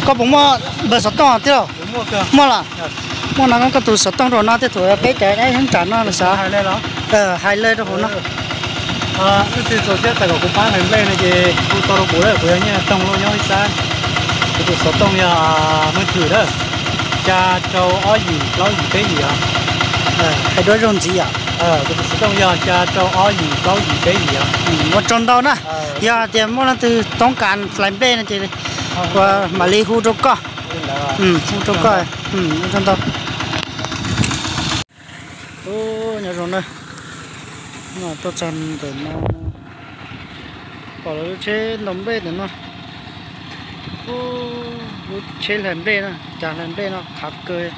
Koj puas muaj npawb xov tooj thiab? Muaj los? Muaj no koj tus xov tooj rau no thiab, thaum peb cov nyob nram no los xav hais lawv rau hauv no. Leej twg txaus siab tawm kom kuv pab hlais nplej no ces hu tau rau kuv, kuv yog Nyiaj Toog Lauj nyob Hib Xab. Kuv tus xov tooj yog mub thwm a, xya rau ob yim plaub yim peb yim os. Hais dua zoo ntxiv yom. Kuv tus xov tooj yog xya rau ob yim plaub yim peb yim os. Ua tsaug ntau na. Yog tias muaj leej twg toob kas hlais nplej no ces ua mam li hu rau koj. Hu rau koj. Ua tsaug ntau. Nyob zoo na, tuaj txog ntawm no, pom lawv lub tsheb ntaus nplej ntawm no. Lub tsheb hlais nplej na, cas hlais nplej no qhav kawg.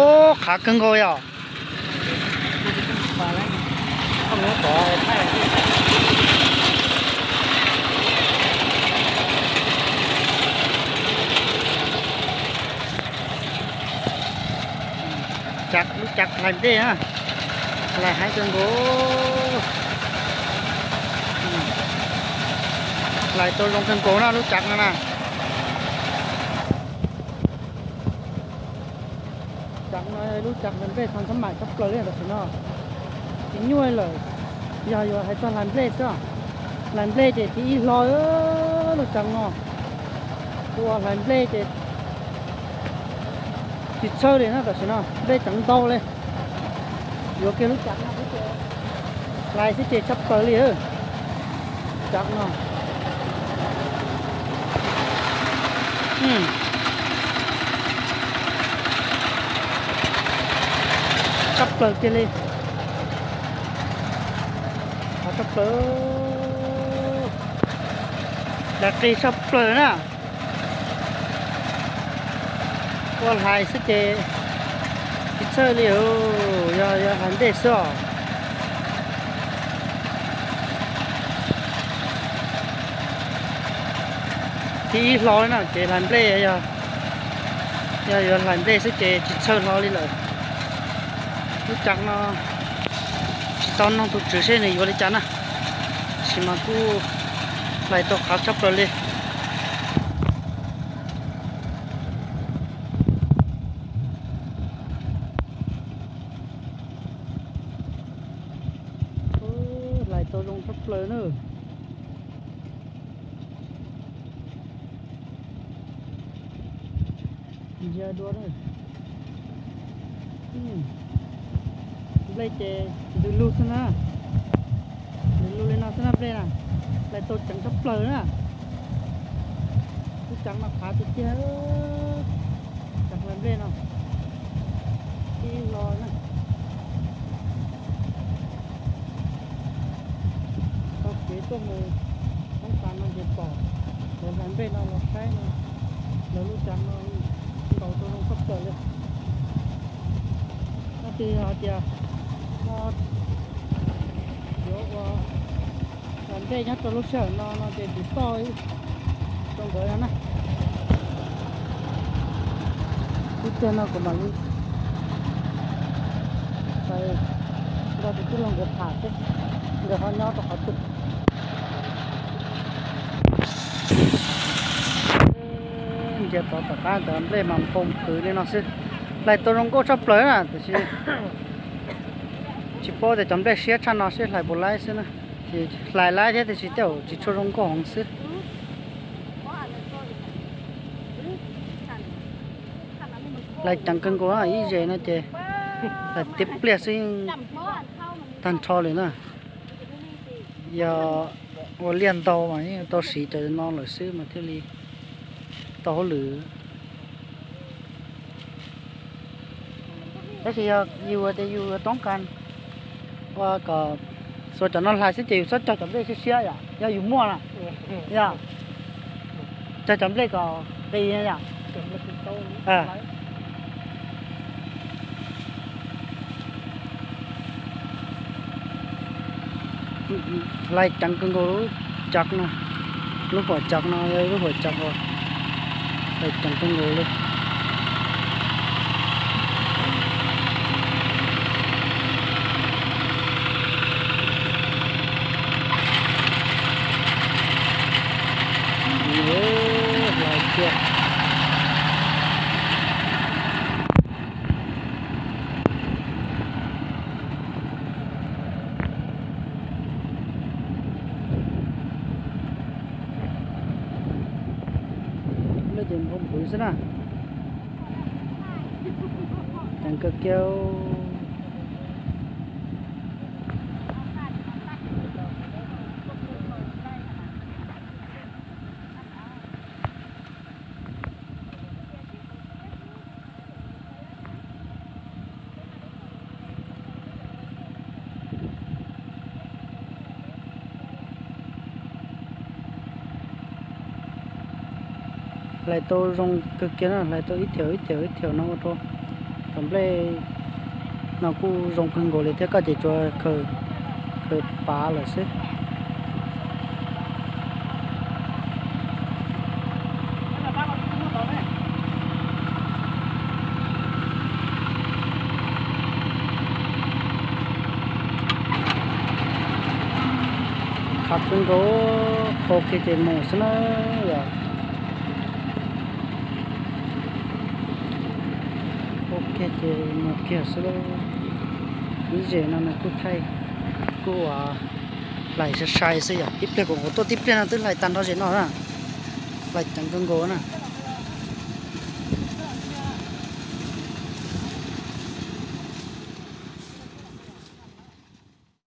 Ub, qhav kawg nkaus yom. Lub cav hlais nplej na, hlais heev kawg nkaus. Hlais tau zoo kawg nkaus na lub cav no na. Cav no lub cav hlais nplej txog ntxhab maim tshaj plaws li tam sim no. Tsis nyuaj lawm, yog yuav hais txog hlais nplej xwb. Hlais nplej ces tsis ib hlo lub cav no. Ua hlais nplej ces tsis txhawj li na tam sim no, nplej ceev ntau li. Yuav kiag lub cav no xwb ces hlais xwb ces tshaj plaws li. Cav no tshaj plaws kiag li. Tshaj plaws, hlais qis tshaj plaws na. Ua hlais xwb ces tsis txhawj li, yog yog hlais nplej xwb os. Tsis ib hlo li na, ces hlais nplej, yog yuav hlais nplej xwb ces tsis txhawj hlo li lawm. Lub cav no tsis tau nug tus tswv seb nws yuav li cas na, tab sis mas kuj hlais tau qhav tshaj plaws li. Hlais tau zoo tshaj plaws na. Ntsia dua na. Nplej ces ntws lug xwb na. Ntws lug li no xwb na nplej na. Hlais tau ceev tshaj plaws na. Lub cav no qhav tiag tiag. Cav hlais nplej no tsis ib hlo na. Taug kev tuaj mus thoob plaws no ces pom lawv hlais nplej no los saib no, lawv lub cav no ntaus tau zoo tshaj plaws li. Leej twg hais tias ho yuav ua hlais nplej nyob rau lub sij hawm no no ces tiv toj rau nkawd no na. Lub caij no kuv mam li nrog tus tij laug nkawd tham seb nkawd ho nyob rau qhov twg. Ntsia tod tom qab ntawd nplej mas npau nphwv li no xwb. Hlais tau zoo nkauj tshaj plaws na, tiam sis tsis paub tias cov nplej siab tshaj no seb hlais puas laib xwb na. Ces hlais laib thiab tiam sis tej zaum tsis tshua zoo nkauj heev xwb. Hlais ceev kawg nkaus na, ib zes no ces hlais tiav pliag xwb yeej tag nrho li na. Yog ua liaj ntau mas yeej tau siv cov no lawm xwb mas thiaj li tau hauj lwm. Tab sis yog yus tias yus yuav toob kas ua kom xuas cov no hlais xwb ces yus txhob cog cov nplej siab siab yom, yog yus muaj na, yog cog cov nplej kom qis yom. Hlais ceev kawg nkaus lub cav no, lub huam cav no yog lub huam cav uas hlais ceev kawg nkaus li. Xwb na. Ceev kawg kiag. Hlais tau zoo kawg kiag na, hlais tau ib thiam ib thiam ib thiam no ua rau cov nplej no kuj zoo kawg nkaus li thiab, koj ces tsuas khaws pav lawm xwb. Qab kawg nkaus, qhau kiag ces mus xwb na yom. Qhau kiag ces mus kiag xwb lauj. Ib zes no nws kuj thaij, kuj hlais sai sai xwb yom. Tib pliag kuv tuaj tib pliag no twb hlais tag nrho zes no na. Hlais ceev kawg nkaus na.